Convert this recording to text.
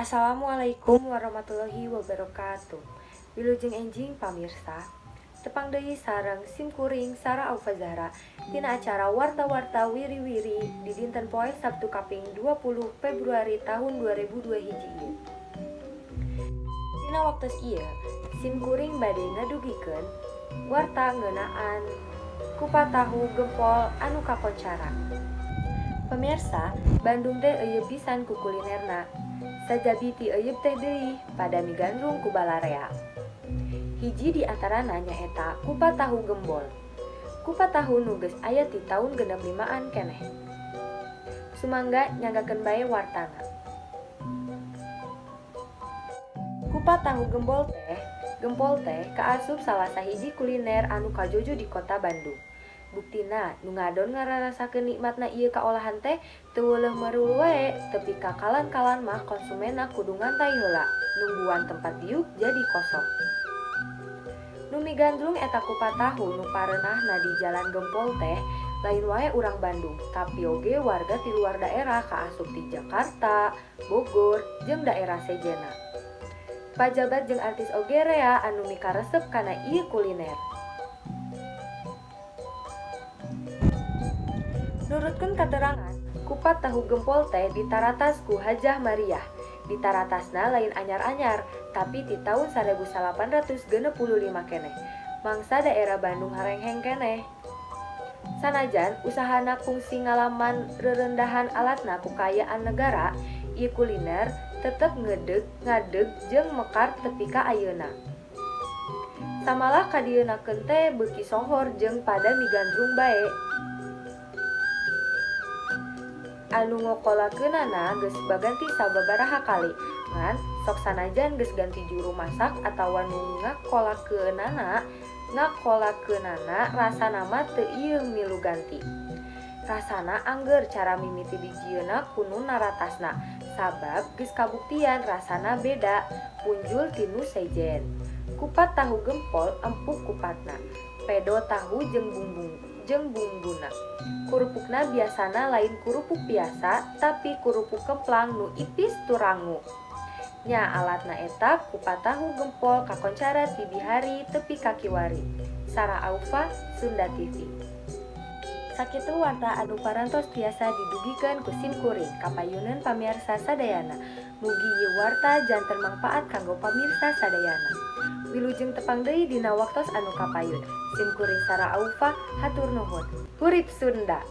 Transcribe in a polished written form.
Assalamualaikum warahmatullahi wabarakatuh. Wilujeng enjing, pamirsa. Tepang deui sareng sim kuring, Sarah Aufa Zahra, tina acara Warta-warta Wiri-wiri di dinten poe Sabtu kaping 20 Februari tahun 2002 hiji ieu. Dina waktos ieu sim kuring bade ngadugikeun warta ngeunaan kupat tahu gempol anu kakoncara. Pemirsa, Bandung teh euyeub pisan ku kulinerna. Sajabi ti euyeub teh deui pada migandrung ku balarea. Hiji di antarana nyaeta kupat tahu gembol. Kupat tahu nu geus aya ti taun 65-an keneh. Sumangga nyanggakeun bae wartana. Kupat tahu gempol teh kaasup salah sahiji kuliner anu kajojo di kota Bandung. Buktina nu ngadon ngararasakeun nikmatna ieu kaolahan teh teu weuleuh meurul wae, tepi ka kalan-kalan mah konsumenna kudu ngantay heula, nungguan tempat diuk jadi kosong. Nu migandrung eta kupat tahu nu pareunahna di Jalan Gempol teh lain wae urang Bandung, tapi oge warga ti luar daerah, kaasup ti Jakarta, Bogor, jeung daerah sejenna. Pajabat jeung artis oge rea anu mikaresep kana ieu kuliner. Nurutkeun katerangan, kupat tahu gempol teh ditaratas ku Hajah Mariah. Ditaratasna lain anyar-anyar, tapi ti taun 1865 keneh. Mangsa daerah Bandung harengheng keneh. Sanajan usahana kungsi ngalaman rerendahan alatna ku kaayaan negara, ieu kuliner tetep ngadeg jeung mekar tepi ka ayeuna. Samalah kadieunakeun teh beuki sohor jeung pada migandrung bae. Anu ngokolakeunana geus baganti sababaraha kali, ngan sok sanajan geus ganti juru masak atawa nu ngakolakeunana, rasana mah teu ieu milu ganti. Rasana angger cara mimiti dijieunna ku nu naratasna, sabab geus kabuktian rasana beda punjul ti nu sejen. Kupat tahu gempol empuk kupatna, pedo tahu jeung bumbuna. Kurupukna biasana lain kurupuk biasa, tapi kurupuk kemplang nu ipis turangu. Nya, alatna eta kupat tahu gempol kakoncara ti bihari tepi ka kiwari. Sarah Aufa, Sunda TV. Sakitu warta anu parantos tiasa didugikeun ku sim kuring kapayuneun pamirsa sadayana. Mugi ieu warta janten mangpaat kanggo pamirsa sadayana. Wilujeng tepang deui dina waktos anu kapayun. Sim kuring, Sarah Aufa, hatur nuhun. Hurip Sunda.